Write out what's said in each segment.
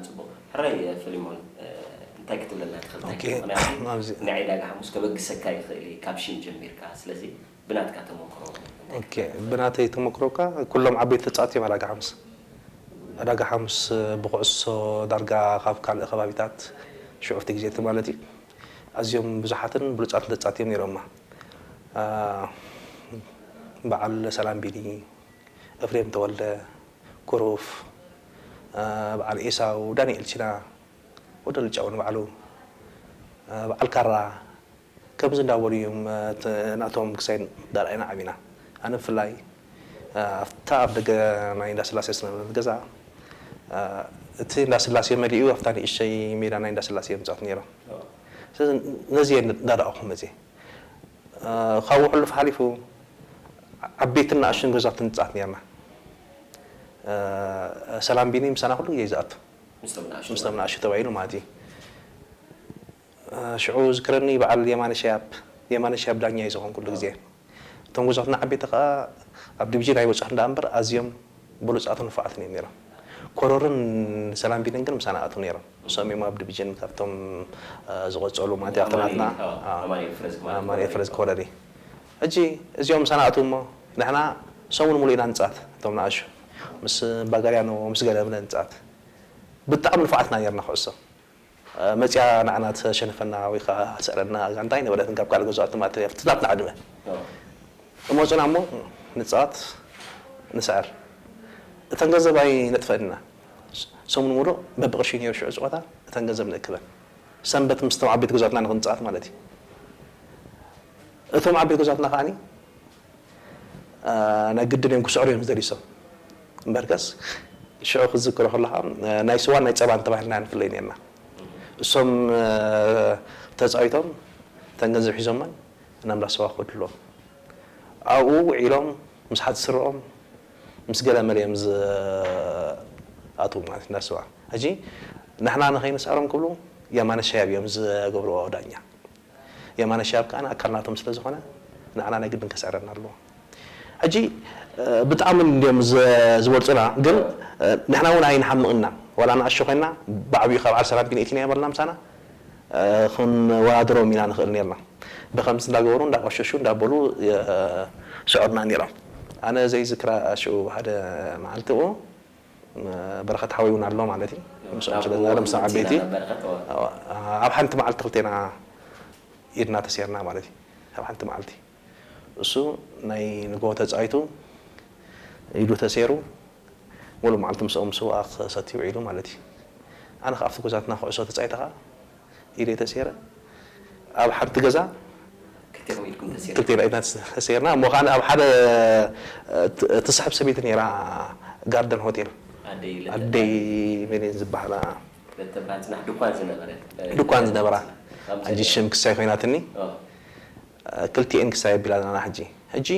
ጽቡቕ። ሕራይ፣ ፊሊሞን፣ እ፣ እንታይ ክትብለና ትኽእል? እንታይ ኦኬ። ምኽንያቱ ኣብዚ ናይ ዕዳጋ ሓሙስ ከበግሰካ ይኽእል እዩ፣ ካብ ሽም ጀሚርካ። ስለዚ ብናትካ ተመክሮ እንታይ ኦኬ፣ ክትብለና? ብናተይ ተመክሮ እኳ ኩሎም ዓበይቲ ተጻወትቲ እዮም ዕዳጋ ሓሙስ። ዕዳጋ ሓሙስ ብኩዕሶ ዳርጋ ካብ ካልእ ከባቢታት ሽዑ ኣብቲ ግዜ እቲ ማለት እዩ፣ ኣዝዮም ብዙሓትን ብሉጻትን ተጻወትቲ እዮም ነይሮማ። አ፣ በዓል ሰላም ቢኒ፣ ኤፍሬም ተወልደ፣ ኩሩፍ፣ አ፣ በዓል ኤሳው፣ ዳንኤል ቺና፣ ወደ ልጫው ንባዕሉ፣ አ፣ በዓል ካራ፣ ከምዚ እንዳበሉ እዮም፣ አ፣ ተ-፣ ናቶም ክሳይ ዳርኣይና ዓቢና። ኣነ ብፍላይ፣ አ፣ ኣብታ ኣብ ደገ ናይ እንዳስላሴ ዝነበረት ገዛ፣ አ፣ እቲ እንዳስላሴ መሊኡ ኣብታ ንእሽተይ ሜዳ ናይ እንዳስላሴ እዮም ዝጻወቱ ነይሮም። ስለዚ ነዚ እየ እንዳረኣኹ መፅየ። አ፣ ካብኡ ሕሉፍ ሓሊፉ ዓበይትን ንኣሽቱን ገዛውቲ ንጻወት ነርና። አ፣ ሰላም ቢኒ ምሳና ኩሉ ግዜ እዩ ዝኣቱ። ምስቶም ንኣሽቱ ምስቶም ማለት ንኣሽቱ ተባሂሉ ማለት እዩ። አ፣ ሽዑ ዝክረኒ በዓል የማነ ሸያብ፣ የማነ ሸያብ ዳኛ እዩ ዝኾን ኩሉ ግዜ። እቶም ገዛውትና ዓበይቲ ከኣ ኣብ ዲቪዥን ኣይበጽሑን ደኣ እምበር ኣዝዮም ብሉጻትን ንፉዓትን እዮም ነይሮም። ኮረርን ሰላም ቢንን ግን ምሳና ኣትዉ ነይሮም። እሶም እዮም ኣብ ዲቪዥን ካብቶም፣ አ፣ ዝቐጸሉ ማለት እዩ። ኣብቲ ናትና፣ ኣማኑኤል፣ ኣዎ፣ አ፣ ኣማኑኤል ፍረዝ ማለት ኣማኑኤል ኮረሪ። ፍረዝ ኮረሪ። ሕጂ እዚኦም ምሳና ኣትዉ እሞ ንሕና ሰሙን ሙሉእ ኢና ንጻወት። እቶም ንኣሹ ምስ ባጋርያኖ፣ ምስ ገለመለ ንጻወት። ብጣዕሚ ንፉዓት ኢና ነርና ኩዕሶ። አ፣ መጽያ ንዓና ተሸንፈና ወይ ከኣ ትስዕረና ጋንታ ኣይነበረትን ካብ ካልእ ገዛውቲ ማለት እዩ። ኣብቲ ናትና ዕድመ። ኣዎ። እመጹና እሞ ንጻወት፣ ንስዕር። እተን ገንዘብ ኣይነጥፈእን ኢና። ሰሙን ሙሉእ በብቕርሺ ነይሩ ሽዑ ጸወታ፣ እተን ገንዘብ ንእክበን። ሰንበት ምስቶም ዓበይቲ ገዛውትና ንኽንጻወት ማለት እዩ። እቶም ዓበይቲ ገዛውትና ከኣኒ፣ አ፣ ናይ ግድን እዮም ክስዕሩ እዮም ዝደልዩ ሰብ። እምበርከስ ሽዑ ክትዝክሮ ከለኻ፣ አ፣ ናይ ስዋን ናይ ጸባን ተባሂልና ንፍለይ ነርና። እሶም፣ አ፣ ተጻዊቶም እተን ገንዘብ ሒዞመን ናብ እንዳ ስዋ ክኸዱ ኣለዎም። ኣብኡ ውዒሎም ምስ ሓንቲ ስረኦም ምስ ገለ መለ እዮም ዝኣትዉ ማለት እንዳ ስዋ። ሕጂ ንሕና ንኸይንስዕሮም ክብሉ የማነ ሸያብ እዮም ዝገብርዎ ዳኛ። የማነ ሸያብ ከኣ ኣካል ናቶም ስለ ዝኾነ ንዓና ናይ ግድን ከስዕረና ኣለዎ። ሕጂ፣ እ፣ ብጣዕሚ እንድዮም ዝ-፣ ዝበልጹና፣ ግን፣ እ፣ ንሕና እውን ኣይንሓምቕ ኢና። ዋላ ንኣሽቱ ኮይንና፣ ብዓብዩ ካብ በዓል ሰላም ቢኒ እቲና ይበልና ምሳና፣ እ፣ ክንወዳደሮም ኢና ንኽእል ነርና። ብኸምዚ እንዳገበሩ፣ እንዳቆሸሹ፣ እንዳበሉ፣ እ፣ ስዕሩና ነይሮም። ኣነ ዘይዝክራ ሽዑ ሓደ መዓልቲ እኡ፣ እ፣ በረኸት ሓወይ እውን ኣሎ ማለት እዩ። ምስኦም ናብ ስለ ዝነበረ፣ ምስ ዓበይቲ፣ ናብ በረኸት፣ እዋ። ኣብ ሓንቲ መዓልቲ ክልቴና ኢድና ተሴርና ማለት እዩ። ኣብ ሓንቲ መዓልቲ። እሱ ናይ ንግሆ ተጻዊቱ፣ ኢዱ ተሴሩ፣ ሙሉእ መዓልቲ ምስኦም ስዋ ክሰቲ ውዒሉ ማለት እዩ። ኣነ ከኣ ኣብቲ ገዛትና ኩዕሶ ተጻዊተ ከኣ ኢደይ ተሴረ። ኣብ ሓንቲ ገዛ ክልቴኹም ኢድኩም ተሴርኩም? ክልቴና ኢድና ተስ-፣ ተሴርና። እሞ ከኣ ኣብ ሓደ፣ እ፣ ት-፣ ትስሕብ ሰበይቲ ነይራ፣ ጋርደን ሆቴል። ኣደይ ለተ-፣ ኣደይ መን እየን ዝበሃላ? ለተ ብርሃን ጽናሕ ድኳን ዝነበረ፣ እ፣ ድኳን ዝነበራ። ኣብ ሕጂ ዘ-፣ ሽም ክሳይ ኮይናትኒ። ኦ። ክልቲኤን ክሳይ ኣቢላና ሕጂ። ሕጂ፣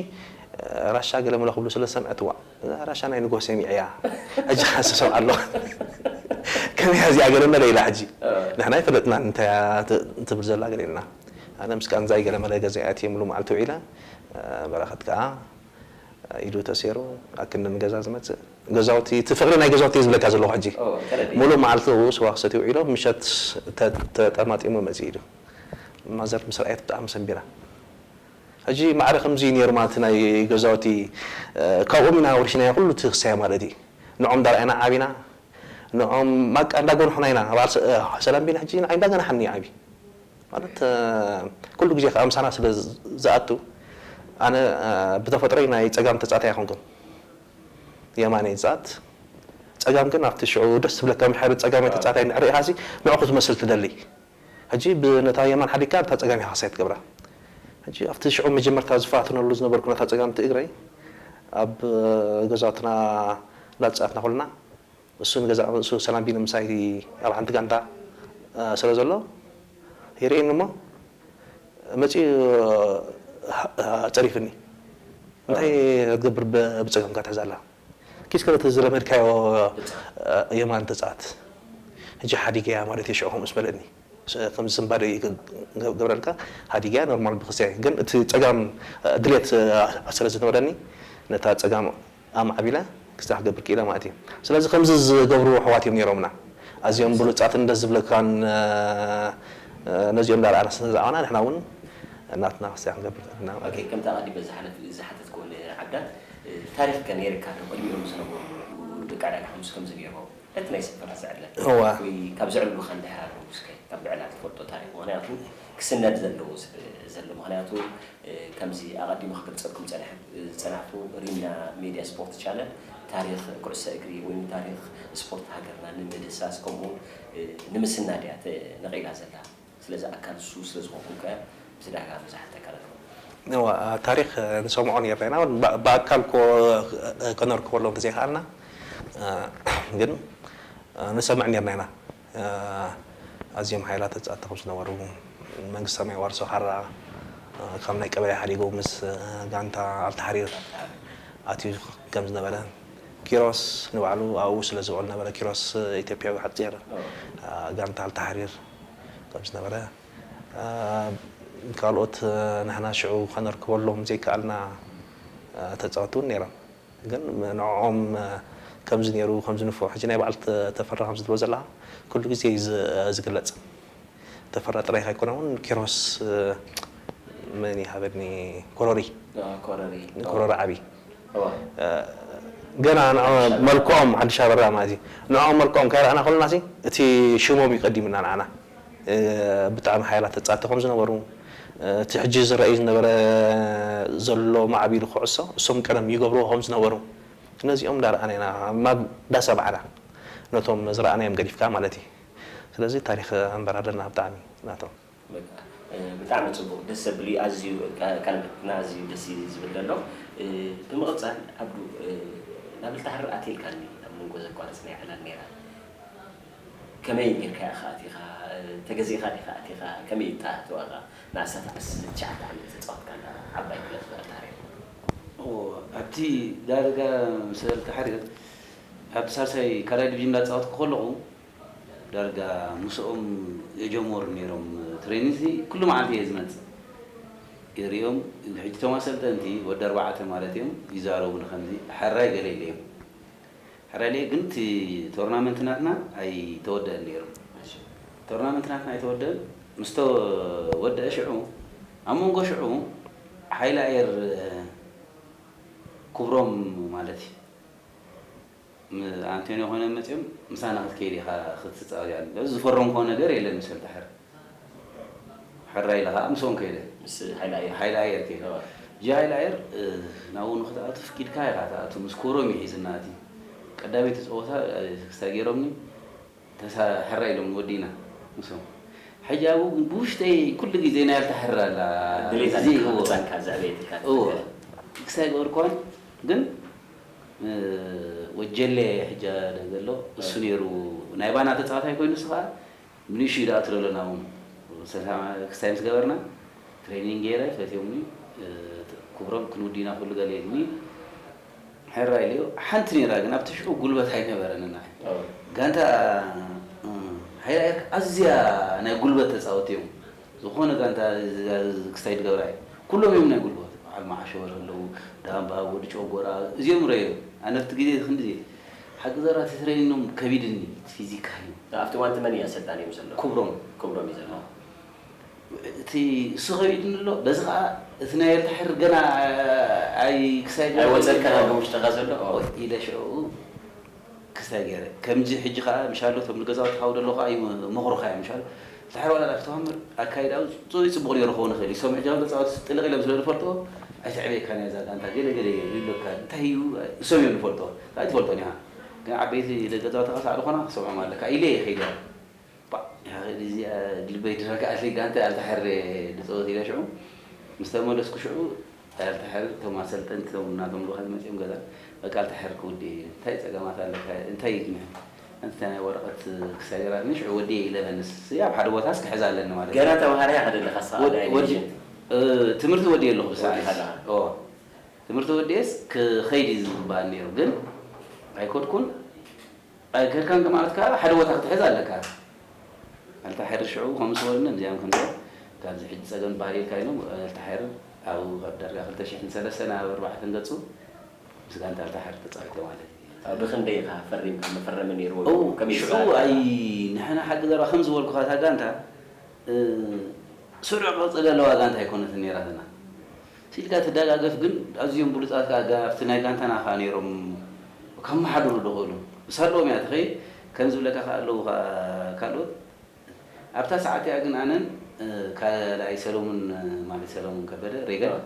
ራሻ ገለ መለ ክብሉ ስለ ዝሰምዐት፣ "ዋእ፣ እዛ ራሻ ናይ ንግሆ ሰሚዐያ። ሕጂ ከኣ ዝሰምዓ ኣለኹ። ከመይ እያ እዚኣ ገለ መለ?" ኢላ ሕጂ። እ። ንሕና ኣይፈለጥናን እንታይ እያ ት-፣ ትብል ዘላ ገለ ኢልና። ኣነ ምስ ቃንዛይ ገለ መለ ገዛይ ኣትየ ሙሉ መዓልቲ ውዒለ። በረኸት ከኣ ኢዱ ተሴሩ፣ ኣክንዲ ንገዛ ዝመጽእ። ገዛውቲ፣ እቲ ፍቕሪ ናይ ገዛውቲ እየ ዝብለካ ዘለኹ ሕጂ። ኦ፣ ተረዲእ። ሙሉእ መዓልቲ ኣብኡ ስዋ ክሰትዩ ውዒሎም፣ ምሸት ተ-፣ ተጠማጢሙ መጺኡ ኢሉ። ማዘር ምስ ረኣየት ብጣዕሚ ሰንቢዳ። ሕጂ ማዕረ ከምዚ እዩ ነይሩ ማለት ናይ ገዛውቲ፣ እ፣ ካብኦም ኢና ወርሽናዮ ኩሉ እቲ ክሳይ ማለት እዩ። ንዖም ዳርኣይና ዓቢና፣ ንዖም ማቃ እንዳጎንሑና ኢና። በዓል ሰ-፣ እ፣ ሰላም ቢኒ ሕጂ ንዓይ እንዳገናሓኒ እዩ ዓብዩ። ማለት፣ እ፣ ኩሉ ግዜ ከኣ ምሳና ስለ ዝ-፣ ዝኣቱ፣ ኣነ፣ እ፣ ብተፈጥሮይ ናይ ጸጋም ተጻታይ ኣይኮንኩን። የማነይ ዝኣት። ጸጋም ግን ኣብቲ ሽዑ ደስ ዝብለካ ምሕር ጸጋማይ ተጻታይ እንድሕር ርኢኻሲ ንዕኡ ክትመስል ትደሊ። ሕጂ ብ-፣ ነታ የማን ሓዲግካ ነታ ጸጋም ኢኻ ክሳይ ትገብራ። ሕጂ ኣብቲ ሽዑ መጀመርታ ዝፈታተነሉ ዝነበርኩ ነታ ጸጋምቲ እግረይ ኣብ ገዛውትና እንዳተጻወትና ኩልና እሱ ንገዛ፣ እሱ ሰላም ቢኒ ምሳይ ኣብ ሓንቲ ጋንታ፣ እ፣ ስለ ዘሎ ይርእየኒ እሞ መጺኡ፣ እ፣ ጸሪፍኒ። "እንታይ ክትገብር ብ-፣ ብጸጋምካ ትሕዛ ኣላ? ኪስከ በቲ ዝለመድካዮ፣ እ፣ የማን ተጻወት። ሕጂ ሓዲገያ ማለት እዩ ሽዑ ከምኡ ምስ በለኒ። ስ-፣ ከምዚ ስንባደ ይግ-፣ ገብረልካ፣ ሓዲገያ ኖርማል ብክስታይ። ግን እቲ ጸጋም፣ እ፣ ድሌት፣ እ፣ ስለ ዝነበረኒ ነታ ጸጋም ኣማዕቢለ ክስታይ ክገብር ክኢለ ማለት እዩ። ስለዚ ከምዚ ዝገብሩ ኣሕዋት እዮም ነይሮምና። ኣዝዮም ብሉጻትን ደስ ዝብለካን፣ እ፣ እ፣ ነዚኦም እንዳረኣና ስለ ዝረኣና ንሕና እውን ናትና ክስታይ ክንገብር ኢና ማለት እዩ። ከምቲ ኣቐዲመ ዝሓለፍ ዝሓተትክዎ ንዓብዳን፣ እ፣ ታሪኽ ከ ነይርካ ዶ? ቅድሚኦም ዝነበሩ ደቂ ዕዳጋ ሓሙስ ከምዚ ነይርዎ፣ ነቲ ናይ ሰፈራ ዝዕለ እዋ። ወይ ካብ ዝዕልሉኻ እንድሕር ኣለዉ እስከ ካብ ብዕላል ትፈልጦ ታሪኽ፣ ምኽንያቱ ክስነድ ዘለዎ ስለ ዘሎ። ምኽንያቱ እ፣ ከምዚ ኣቐዲሙ ክገልጸልኩም ጸንሐ ዝጸናሕኩ ሪምና ሜድያ ስፖርት ቻነል ታሪኽ ኩዕሶ እግሪ ወይ ታሪኽ ስፖርት ሃገርና ንምድህሳስ ከምኡ እ፣ ንምስናድ እያ ተነቒላ ዘላ። ስለዚ ኣካል እሱ ስለ ዝኾንኩም ከ ብተደጋጋሚ ዝሓተካ ኣለኹ። እዋ፣ ታሪኽ ንሰምዖ ነርና ኢና። ብ-፣ ብኣካል ኮ-፣ ከነርክበሎም ተዘይከኣልና፣ እ፣ ግን፣ እ፣ ንሰምዕ ነርና ኢና። እ፣ ኣዝዮም ሓይላት ተጻተኹም ዝነበሩ መንግስቲ ሰማይ ዋርሶ ሓራ፣ እ፣ ካብ ናይ ቀበሌ ሓዲጉ ምስ፣ እ፣ ጋንታ ኣልተሓሪር ኣትዩ ከም ዝነበረ፣ ኪሮስ ንባዕሉ ኣብኡ ስለ ዝውዕል ነበረ። ኪሮስ፣ እ፣ ኢትዮጵያዊ ሓጺር፣ እ፣ ጋንታ ኣልተሓሪር ከም ዝነበረ፣ እ፣ ካልኦት፣ እ፣ ንሕና ሽዑ ከነርክበሎም ዘይከኣልና፣ እ፣ ተጻወትቲ እውን ነይሮም። ግን ንዕኦም፣ እ፣ ከምዚ ነይሩ፣ ከምዚ ንፉዕ፣ ሕጂ ናይ በዓል ተ-፣ ተፈራ ከምዚ ትብሎ ዘለኻ ኩሉ ግዜ እዩ ዝ-፣ ዝግለጽ። ተፈራ ጥራይ ኣይኮነ እውን ኪሮስ፣ እ፣ መን ይሃበኒ፣ ኮረሪ፣ ኮረሪ ንኮረሪ ዓቢ። እዋ እ፣ ገና ንዕ-፣ መልክዖም ሓድሽ ኣበራ ማለት እዩ። ንዕኦም መልክዖም ከይረኣና ከለና ሲ እቲ ሽሞም እዩ ቀዲምና ንዓና። እ፣ ብጣዕሚ ሓያላት ተጻወትቲ ከም ዝነበሩ፣ እ፣ እቲ ሕጂ ዝረኣይ ዝነበረ ዘሎ ማዕቢሉ ኩዕሶ እሶም ቀደም ይገብርዎ ከም ዝነበሩ ነዚኦም እንዳረኣና ኢና ማብ እንዳሰማዕና ነቶም ዝረኣናዮም ገዲፍካ ማለት እዩ። ስለዚ ታሪኽ እምበር ኣለና ብጣዕሚ ናቶም። በቃ፣ እ፣ ብጣዕሚ ጽቡቕ፣ ደስ ዘብል እዩ። ኣዝዩ ቃ-፣ ቃል መሕትትና ኣዝዩ ደስ እዩ ዝብል ዘሎ። እ፣ ብምቕጻል ዓብዱ፣ እ፣ ናብ ኣልተሓሪር ኣትየ ኢልካኒ ኣብ መንጎ ዘቋረጽናያ ዕላል ነይራ። ከመይ ጌርካ ኢኻ ኣቲኻ? እ፣ ተገዚእኻ ዲኻ ኣቲኻ? ከመይ እታ ተዋጋ ንኣስታት ዓሰርተ ትሽዓተ ዓመት ዝተጻወትካላ ዓባይ ክለብ ኣልተሓሪር? እዎ፣ ኣብቲ ዳርጋ ምስ ኣልተሓሪር ኣብቲ ሳልሳይ ካልኣይ ዲቪዥን እንዳተጻወትኩ ከለኹ ዳርጋ ምስኦም የጀመሩ ነይሮም። ትሬኒንግ ኩሉ መዓልቲ እየ ዝመጽእ። ይሪኦም፣ ሕጂ እቶም ኣሰልጠንቲ ወዲ ኣርባዕተ ማለት እዮም፣ ይዛረቡኒ ከምዚ፣ "ሕራይ" ገለ ኢለዮም። ሕራይ ኢለዮ፣ ግን እቲ ቶርናመንት ናትና ኣይተወደአን ነይሩ። ቶርናመንት ናትና ኣይተወደአን። ምስ ተወደአ ሽዑ፣ ኣብ መንጎ ሽዑ ሓይለ ኣየር ክብሮም ማለት እዩ። ም-፣ ኣንቶንዮ ኮይኖም መጺኦም፣ "ምሳና ክትከይድ ኢኻ ክትጻወት ኢኻ." ዝፈረምክዎ ነገር የለን ምስ ኣልተሓሪር። ሕራይ ኢለ ኸዓ ምስኦም ከይደ። ምስ ሓይለ ኣየር። ሓይለ ኣየር ከይደ። ሕጂ ሓይለ ኣየር፣ እ፣ ናብኡ ንኽትኣቱ ፍቂድካ ኢኻ ትኣቱ። ምስ ክብሮም እዩ ሒዝና ኣትዩ። ቀዳመይቲ ጸወታ፣ እ፣ ክስታይ ገይሮምኒ። ተሳ-፣ ሕራይ ኢሎም ወዲእና ምስኦም። ሕጂ ኣብኡ ግን ብውሽጠይ ኩሉ ግዜ ናይ ኣልተሓሪር ኣላ። ድሌት እዚ ኣለካ እዎ። ምጻንካ ዘዕበየትካ እዎ። ነገር። ክስታይ ገበርኳን ግን፣ እ፣ ወጀለ ሕጂ ዘሎ እሱ ነይሩ። ናይ ባና ተጻዋታይ ኮይኑ ንሱ ኸዓ ብንእሽቱ እዩ ደኣ ትለሎ ናብኡ። ሰላም ክስታይ ምስ ገበርና ትሬኒንግ ገይረ ፈትዮምኒ፣ እ፣ ክብሮም ክንውዲና ኩሉ ገለ ኢሉኒ። ሕራይ ኢለዮ። ሓንቲ ነይራ ግን ኣብቲ ሽዑ ጉልበት ኣይነበረንና። ኣዎ። ጋንታ፣ እ፣ ሓይለ ኣየር ኣዝያ ናይ ጉልበት ተጻወቲ እዮም። ዝኾነ ጋንታ ክስታይ ድገብራ እዩ። ኩሎም እዮም ናይ ጉልበት። በዓል መዓሾር ኣለዉ፣ ዳምባ፣ ወዲ ጨጎራ፣ እዚኦም ረዮ። ኣነ ኣብቲ ግዜ ክንዲ ሓቂ ዘራ እቲ ትሬኒኖም ከቢድኒ፣ እቲ ፊዚካሊ። ኣብቲ እዋን እቲ መን እዩ ኣሰልጣኒ እዮም ዘሎ? ክብሮም። ክብሮም እዩ ዘሎ። እቲ እሱ ከቢድኒ ኣሎ፣ በዚ ኸዓ እቲ ናይ ኣልተሓሪር ገና ኣይ ክሳይ ኣይወጸልካን ኣሎ ውሽጥኻ ዘሎ? ኦ። ኢለ ሽዑ ክስታይ ገይረ። ከምዚ ሕጂ ኸዓ ምሻሎ እቶም ንገዛውቲ ሓው ደሎ ኸዓ ይመ-፣ መኽሩኻ እዮም ምሻሎ። ድሓር ዋላ ናብቲ ተዋምር ኣካይዳኡ ጽቡቅ ጽቡቅ ነይሩ ክኸውን ይኽእል እዩ። እሶም ሕጂ ኣብ ተጻወትቲ ጥልቕ ኢሎም ስለ ዝፈልጥዎ፣ "ኣይተዕብየካን እያ እዛ ጋንታ፣ ገለ ገለ ይብሉካ፣ እንታይ እዩ?" እሶም እዮም ዝፈልጥዎ። ኣይትፈልጦን ኢኻ። ግን ዓበይቲ ገዛውቲ ኸሳዕ ዝኾና ክሰምዖም ኣለካ ኢለ እየ ከይደ። ባ፣ እዚኣ ልበይ ድረግኣለይ፣ ጋንታ ኣልተሓሪር ድጸወት ኢለ ሽዑ ምስ ተመለስኩ ሽዑ ኣልተሓሪር እቶም ኣሰልጠንቲ እቶም ናቶም ልኡኻት መጺኦም ገዛ፣ "በቃ ኣልተሓሪር ክውድእ እየ፣ እንታይ ጸገማት ኣለካ? እንታይ እዩ ግን?" ኣንቲ ናይ ወረቐት ክሳይ ነይራትኒ፣ ሽዑ ወድየ ኢለ፣ ንስ ኣብ ሓደ ቦታ እስኪ ሕዛ ኣለኒ ማለት እዩ። ገና ተምሃራይ ኢኻ ዘለኻ፣ እስኻ ወድ-፣ ናይ ወድ-፣ ዲቪዥን። እ፣ ትምህርቲ ወድየ ኣለኹ ብሰዓት። ወዲኻ ኣለኻ። ኦ፣ ትምህርቲ ወድየስ ክኸይድ እዩ ዝግባእ ነይሩ፣ ግን ኣይከድኩን። ኣይከድካን ማለት ከኣ ሓደ ቦታ ክትሕዝ ኣለካ። ኣልተሓሪር ሽዑ ከም ዝወድነ እዚኣም ከም ካብዚ ሕጂ ጸገም ባህል ኢልካ ኢሎም ኣልተሓሪር ኣብኡ ኣብ ዳርጋ ክልተ ሽሕን ሰለስተን ኣብ ኣርባዕተን ገጹ ምስ ጋንታ ኣልተሓሪር ተጻዊተ ማለት እዩ። ብኽንደይ ኢኻ ፈሪምካ? መፈረሚ ነይርዎ እው ከመይ ሽዑ ትዛረብ? ኣይ ንሕና ሓቂ ዘረባ ከም ዝበልኩኻ እታ ጋንታ እ፣ ስሩዕ ቅርፂ ዘለዋ ጋንታ ኣይኮነትን ነይራትና። ሲልካ ትደጋገፍ ግን ኣዝዮም ብሉፃት ከዓ ጋ- ኣብቲ ናይ ጋንታና ከዓ ነይሮም ከመሓድሩ ዝኽእሉ ምስ ኣለዎም እያ ትኸይድ። ከም ዝብለካ ከዓ ኣለዉ ከዓ ካልኦት ኣብታ ሰዓት እያ ግን ኣነን እ፣ ካልኣይ ሰለሙን እ፣ ማለት ሰለሙን ከበደ ሬገን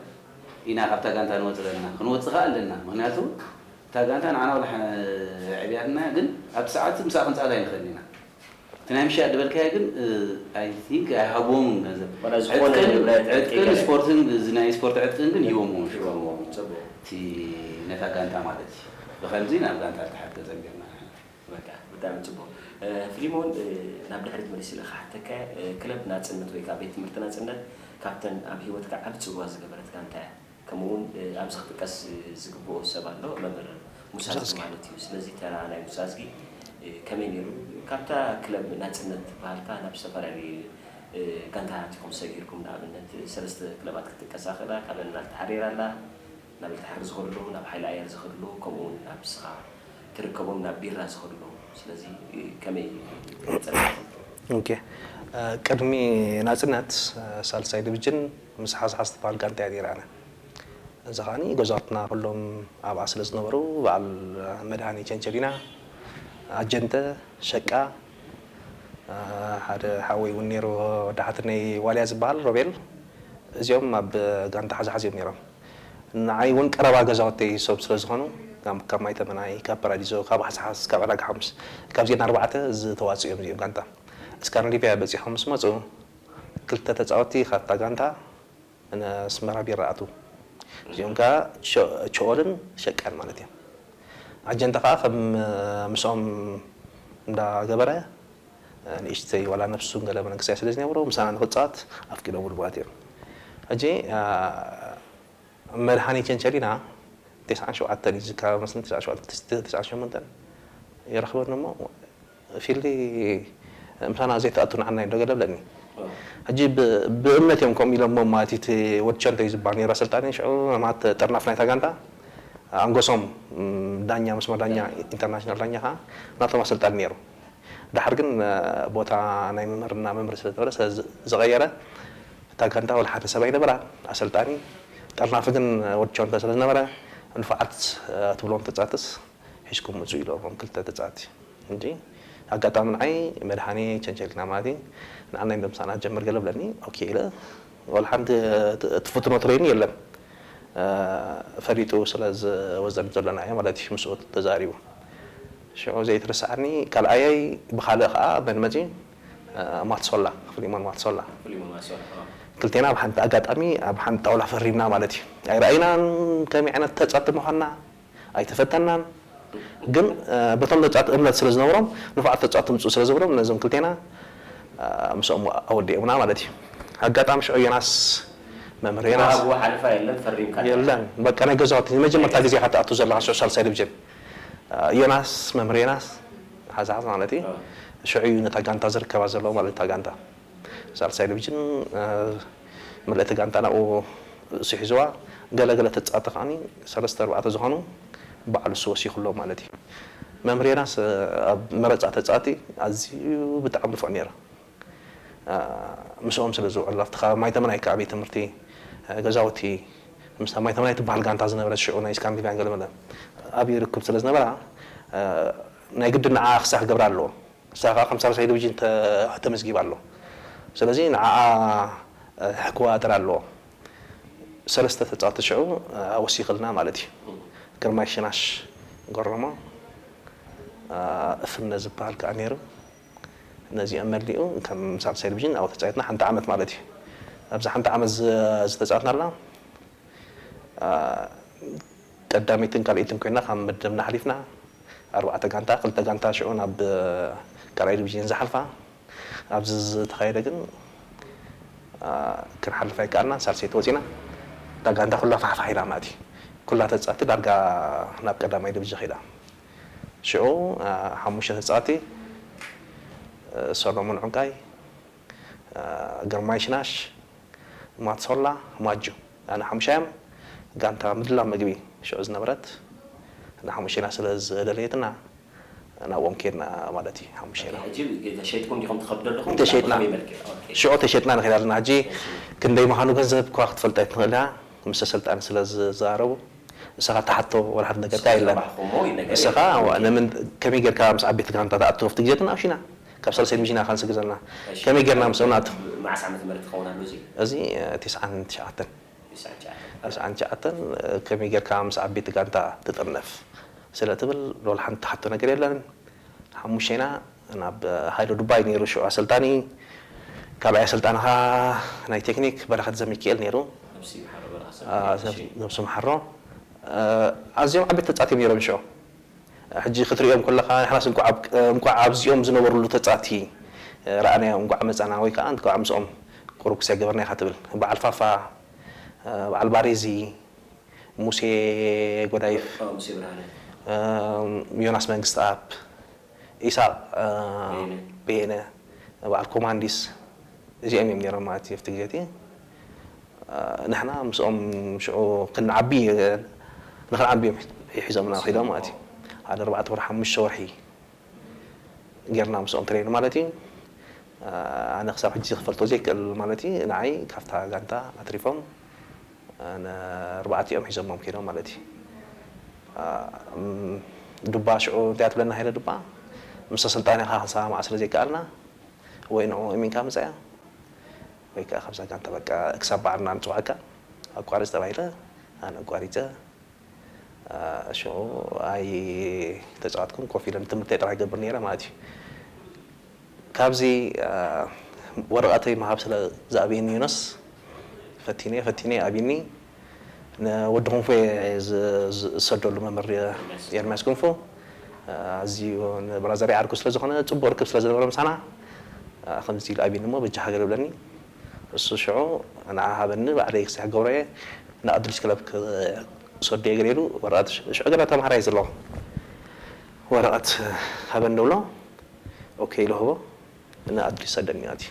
ኢና ካብታ ጋንታ ንወፅ ዘለና። ክንወፅ ከዓ ኣለና። ምክንያቱ እታ ጋንታ ንዓና ወላ ዕብያትና ግን ኣብቲ ሰዓት ምስኣ ክንፃወት ኣይንኽእልን ኢና። እቲ ናይ ምሻጥ ዝበልካዮ ግን I think ኣይሃብዎምን ገንዘብ። ዋላ ዝኾነ ዕጥቅን- ንብረት ዕጥቅን ከይገለ- ስፖርትን እዚ ናይ ስፖርት ዕጥቅን ግን ሂቦምዎ። ሂቦምዎ። ጽቡቕ። እቲ ነታ ጋንታ ማለት እዩ። ብኸምዚ ናብ ጋንታ ዝተሓገዘ ጌርና ንሕና። በቃ ብጣዕሚ ጽቡቕ። እ፣ ፊሊሞን፣ እ፣ ናብ ድሕሪት መሊሰ ኢለ ክሓተካ፣ እ፣ ክለብ ናጽነት ወይ ከዓ ቤት ትምህርቲ ናጽነት ካብተን ኣብ ህይወትካ ዓቢ ጽልዋ ዝገበረት ጋንታ እያ። ከምኡ እውን፣ እ፣ ኣብዚ ክጥቀስ ዝግብኦ ሰብ ኣሎ፣ መምህር ሙሳ ኣዝጊ ማለት እዩ። ስለዚ ተራ ናይ ሙሳ ኣዝጊ፣ እ፣ ከመይ ነይሩ? ካብታ ክለብ ናጽነት በሃልካ ናብ ዝተፈላለዩ፣ እ፣ ጋንታታት ኢኹም ሰጊርኩም፣ ንኣብነት ሰለስተ ክለባት ክትጥቀሳ ክእላ፣ ካብ ኣልናስር ኣላ፣ ናብ ኣልናስር ዝኸድሉ፣ ናብ ሓይሊ ኣየር ዝኸድሉ፣ ከምኡ እውን ናብ ንስኻ ትርከቦም ናብ ቢራ ዝኸድሉ። ስለዚ፣ እ፣ ከመይ ይገልጸልካ? ኦኬ። እ፣ ቅድሚ ናጽነት፣ እ፣ ሳልሳይ ዲቪዥን ምስ ሓዝሓዝ ትበሃል ጋንታ እያ ነይራ። ኣነ እዛ ኸዓኒ ገዛውትና ኩሎም ኣብኣ ስለ ዝነበሩ፣ በዓል መድሃኒ ቸንቸሊና፣ ኣጀንተ፣ ሸቃ፣ እ፣ ሓደ ሓወይ እውን ነይሩ፣ ወዲ ሓትነይ ዋልያ ዝበሃል ሮቤል፣ እዚኦም ኣብ ጋንታ ሓዝሓዝ እዮም ነይሮም። ንዓይ እውን ቀረባ ገዛውተይ ሰብ ስለ ዝኾኑ፣ ካብ፣ ካብ ማይተመናይ፣ ካብ ፓራዲዞ፣ ካብ ሓዝሓዝ፣ ካብ ዕዳጋ ሓሙስ፣ ካብዚአን ኣርባዕተ ዝተዋፅኡ እዮም እዚኦም ጋንታ። ስካንዲቪያ በፂሖም ምስ መፁ፣ ክልተ ተፃወትቲ ካብታ ጋንታ ንኣስመራ ቢራ ኣትዉ። እዚኦም ከዓ ቸ-፣ ቸኦልን ሸቃን ማለት እዮም። ኣጀንታ ከዓ ከም ምስኦም እንዳገበረ፣ ንእሽተይ ዋላ ነብሱ ገለ መንእሰይ ስለ ዝነበሮ፣ ምሳና ንክፃወት ኣፍቂዶምሉ ማለት እዮም። ሕጂ፣ አ፣ መድሃኒ ቸንቸሊና፣ ተስዓን ሸውዓተን እዩ ዝካባቢ መስለኒ፣ ተስዓን ሸውዓተን፣ ተስዓን ሸሞንተን ይረኽበኒ እሞ፣ ፊልዲ ምሳና ዘይትኣቱ ንዓና እዩ ዶ ገለ ብለኒ። ሕጂ ብ-፣ ብእምነት እዮም ከምኡ ኢሎሞ ማለት እዩ። እቲ ወዲ ቸንቶ እዩ ዝበሃል ነይሩ ኣሰልጣኒ፣ ሽዑ ማለት ጠርናፍ ናይታ ጋንታ፣ ኣንጎሶም፣ ም፣ ዳኛ፣ መስመር ዳኛ፣ ኢንተርናሽናል ዳኛ ከዓ ናቶም ኣሰልጣኒ ነይሩ። ድሓር ግን፣ እ፣ ቦታ ናይ መምህርና መምህር ስለ ዝነበረ፣ ስለ ዝ-፣ ዝቐየረ፣ እታ ጋንታ ወላ ሓደ ሰብ ኣይነበራን። ኣሰልጣኒ ጠርናፊ ግን ወዲ ቸንቶ ስለ ዝነበረ፣ ንፉዓት፣ እ፣ ትብሎም ተጻትስ ሒዝኩም ምጹ ኢሎዎም ክልተ ተጻቲ። እንጂ ኣጋጣሚ ንዓይ መድሃኒ ቸንቸሊና ማለት እዩ። ንዓናይ ምሳና ጀምር ገለ ብለኒ፣ ኦኬ ኢለ። ወላ ሓንቲ ት-፣ ትፍትኖ ትሬኒ የለን። እ፣ ፈሊጡ ስለ ዝወዘን ዘሎና እየ ማለት እዩ፣ ምስኡ ተዛሪቡ። ሽዑ ዘይትርስዓኒ፣ ካልኣየይ ብኻልእ ኸዓ መን መጺ? እ፣ ማትሶላ፣ ፍሊሞን ማትሶላ። ፍሊሞን ማትሶላ፣ እ። ክልቴና ኣብ ሓንቲ ኣጋጣሚ ኣብ ሓንቲ ጣውላ ፈሪምና ማለት እዩ። ኣይረኣይናን ከመይ ዓይነት ተጻቲ ምዃንና ኣይተፈተናን። ግን፣ እ፣ በቶም ተጻቲ እምነት ስለ ዝነበሮም፣ ንፉዓት ተጻቲ ምጽኡ ስለ ዝብሎም፣ ነዞም ክልቴና፣ እ፣ ምስኦም ኣወዲኦምና ማለት እዩ። ኣጋጣሚ ሽዑ ዮናስ፣ መምህር ዮናስ፣ ወሃብዎ ሓለፋ የለን፣ ፈሪምካ። የለን። በቃ ናይ ገዛውቲ ንመጀመርታ ግዜ ኢኻ ትኣቱ ዘለኻ ሽዑ ሳልሳይ ዲቪዥን። እ፣ ዮናስ፣ መምህር ዮናስ ሓዝሓዝ ማለት እዩ። እ። ሽዑ እዩ ነታ ጋንታ ዝርከባ ዘለዎ ማለት እታ ጋንታ። ሳልሳይ ዲቪዥን፣ እ፣ ምልእቲ ጋንታ ናብኡ እሱ ሒዝዋ። ገለ ገለ ተጻወቲ ከዓኒ ሰለስተ ኣርባዕተ ዝኾኑ ባዕሉ እሱ ወሲኹሎም ማለት እዩ። መምህር ዮናስ፣ እ፣ ኣብ መረጻ ተጻወቲ ኣዝዩ ብጣዕሚ ንፉዕ ነይሩ። እ፣ ምስኦም ስለ ዝውዕል ኣብቲ ከባቢ ማይተመናይ ከዓ ቤት ትምህርቲ፣ እ፣ ገዛውቲ፣ ምስ ማይተመናይ ትበሃል ጋንታ ዝነበረት ሽዑ ናይ ስካንዲቪያን ገለመለ ኣብኡ ይርክብ ስለ ዝነበራ፣ እ፣ ናይ ግድን ንዓ ክሳዕ ክገብራ ኣለዎ። ንሳ ከዓ ከም ሳልሳይ ዲቪዥን ተ-፣ ተመዝጊባ ኣሎ። ስለዚ ንዓኣ፣ እ፣ ክወዳደር ኣለዎ። ሰለስተ ተጻወቲ ሽዑ፣ እ፣ ኣወሲኽልና ማለት እዩ። ግርማይ ሽናሽ ገረሞ፣ እ፣ እፍነ ዝበሃል ከዓ ነይሩ። ነዚኦም መሊኡ ከም ሳልሳይ ዲቪዥን ኣብኡ ተጻዊትና ሓንቲ ዓመት ማለት እዩ። ኣብዚ ሓንቲ ዓመት ዝ-፣ ዝተጻወትናላ፣ እ፣ ቀዳመይትን ካልኣይትን ኮይና ካብ መደብና ሓሊፍና ኣርባዕተ ጋንታ፣ ክልተ ጋንታ ሽዑ ናብ ካልኣይ ዲቪዥን ዝሓልፋ። ኣብዚ ዝተኻየደ ግን፣ አ፣ ክንሓልፍ ኣይከኣልናን፣ ሳልሰይቲ ወፂና። እታ ጋንታ ኩላ ፋሕፋሕ ኢላ ማለት እዩ። ኩላ ተፃወቲ ዳርጋ ናብ ቀዳማይ ዲቪዥን ከይዳ። ሽዑ፣ አ፣ ሓሙሽተ ተፃወቲ፣ አ፣ ሰሎሞን ዑንቃይ፣ አ፣ ግርማይ ሽናሽ፣ ማትሶላ፣ ማጁ። ኣነ ሓሙሻዮም ጋንታ ምድላው መግቢ ሽዑ ዝነበረት፣ ንሓሙሽቴና ስለ ዝደለየትና ናብኦም ከድና ማለት እዩ። ሓሙሽቴና ሕጂ ተሸይጥኩም ዲኹም ትኸዱ ዘለኹም? ተሸይጥና። ብኸመይ መልክዕ? ኦኬ። ሽዑ ተሸይጥና ንኸይድ ኣለና። ሕጂ ክንደይ ምዃኑ ገንዘብ እኳ ክትፈልጥ ኣይትኽእል ኢኻ፣ ምስ ኣሰልጣኒ ስለ ዝዛረቡ። ንስኻ ተሓቶ ወላ ሓደ ነገር ከኣ የለን። ዝረባሕኹሞ እዩ ነገር ንስኻ የለን። ዋ- ነምን ከመይ ጌርካ ምስ ዓበይቲ ጋንታ ትኣቱ ኣብቲ ግዜ ተናእሽና ካብ ሳልሳይ ዲቪዥን ኢኻ ንስግር ዘለና። እሺ። ከመይ ጌርና ምስኦም ንኣቱ? መዓስ ዓመተ ምህረት ክኸውን ኣሎ እዚ? እዚ እ፣ ትስዓን ትሽዓተን ትስዓን ትሽዓተን። ትስዓን ትሽዓተን እ፣ ከመይ ጌርካ ምስ ዓበይቲ ጋንታ ትጥርነፍ ስለ ትብል ወላ ሓንቲ ተሓቶ ነገር የለን። ሓሙሽቴና ናብ እ፣ ሃይለ ዱባይ ነይሩ ሽዑ ኣሰልጣኒ። ካልኣይ ኣሰልጣንኻ ናይ ቴክኒክ በረኸት ዘሚካኤል ነይሩ። ነብሲ ይምሓሮ በረኻ ሰብ አ፣ ነብሲ። ነብሱ መሓሮ አ፣ ኣዝዮም ዓበይቲ ተጻዋትዮም ነይሮም ሽዑ። ሕጂ ክትሪኦም ከለኻ ንሕናስ እንቋዕ ኣብ- እንቋዕ ኣብዚኦም ዝነበሩሉ ተጻዋቲ እ፣ ረኣናዮም እንቋዕ መጻና ወይ ከዓ እንቋዕ ምስኦም ቁሩብ ክሳይ ገበርና ኢኻ ትብል። በዓል ፋፋ እ፣ በዓል ባሬዚ፣ ሙሴ ጎዳይፍ፣ ኦ፣ ሙሴ ብርሃነ። እ፣ ዮናስ መንግስትኣብ፣ ኢሳቅ እ፣ በየነ። በየነ፣ በዓል ኮማንዲስ እዚኦም እዮም ነይሮም ማለት እዩ ኣብቲ ግዜ እቲ። እ፣ ንሕና ምስኦም ሽዑ ክንዓቢ እ፣ ንኽንዓቢ እዮም ሒዞምና ኺዶም ማለት እዩ። ሓደ ኣርባዕተ ወርሒ ሓሙሽተ ወርሒ ጌርና ምስኦም ትሬን ማለት እዩ። እ፣ ኣነ ክሳብ ሕጂ ክፈልጦ ዘይክእል ማለት እዩ። ንዓይ ካብታ ጋንታ ኣትሪፎም እ፣ ንኣርባዕቲኦም ሒዞሞም ከይዶም ማለት እዩ። እ፣ እም፣ ዱባ ሽዑ እንታይ ትብለና ሃይለ ዱባ ምስ ኣሰልጣኒኻ ክንሰማማዕ ስለ ዘይከኣልና ወይ ንዕኡ እሚንካ ምጻያ ወይ ከዓ ካብዛ ጋንታ በቃ ክሳብ በዓልና ንጽዋዕካ ኣቋርጽ ተባሂለ ኣነ ኣቋሪጸ። እ፣ ሽዑ ኣይተጻወትኩን፣ ኮፍ ኢለ ንትምህርተይ ጥራይ ይገብር ነይረ ማለት እዩ። ካብዚ እ፣ ወረቐተይ ምሃብ ስለ ዝኣብየኒ ዮናስ ፈቲነ ፈቲነ ኣብኒ ንወዲ ክንፎ እየ ዝ- ዝ- ዝሰደሉ መምህር ኤርሚያስ ክንፎ እ፣ ኣዝዩ ንብራዘረይ ዓርኩ ስለ ዝኾነ ጽቡቕ ርክብ ስለ ዝነበረ ምሳና እ፣ ከምዚ ኢሉ ኣብኒ እሞ በጃኻ ገለ ብለኒ። እሱ ሽዑ ንዓ ሃበኒ ባዕለይ ክሳዕ ክገብሮ እየ ንኣዱሊስ ክለብ ክሰዶ እየ ገለ ኢሉ ወረቐት ሽዑ ገና ተምሃራይ ዘለኹ ወረቐት ሃበኒ ንብሎ ኦኬ ኢሉ ህቦ ንኣዱሊስ ሰደኒ ኣትዩ።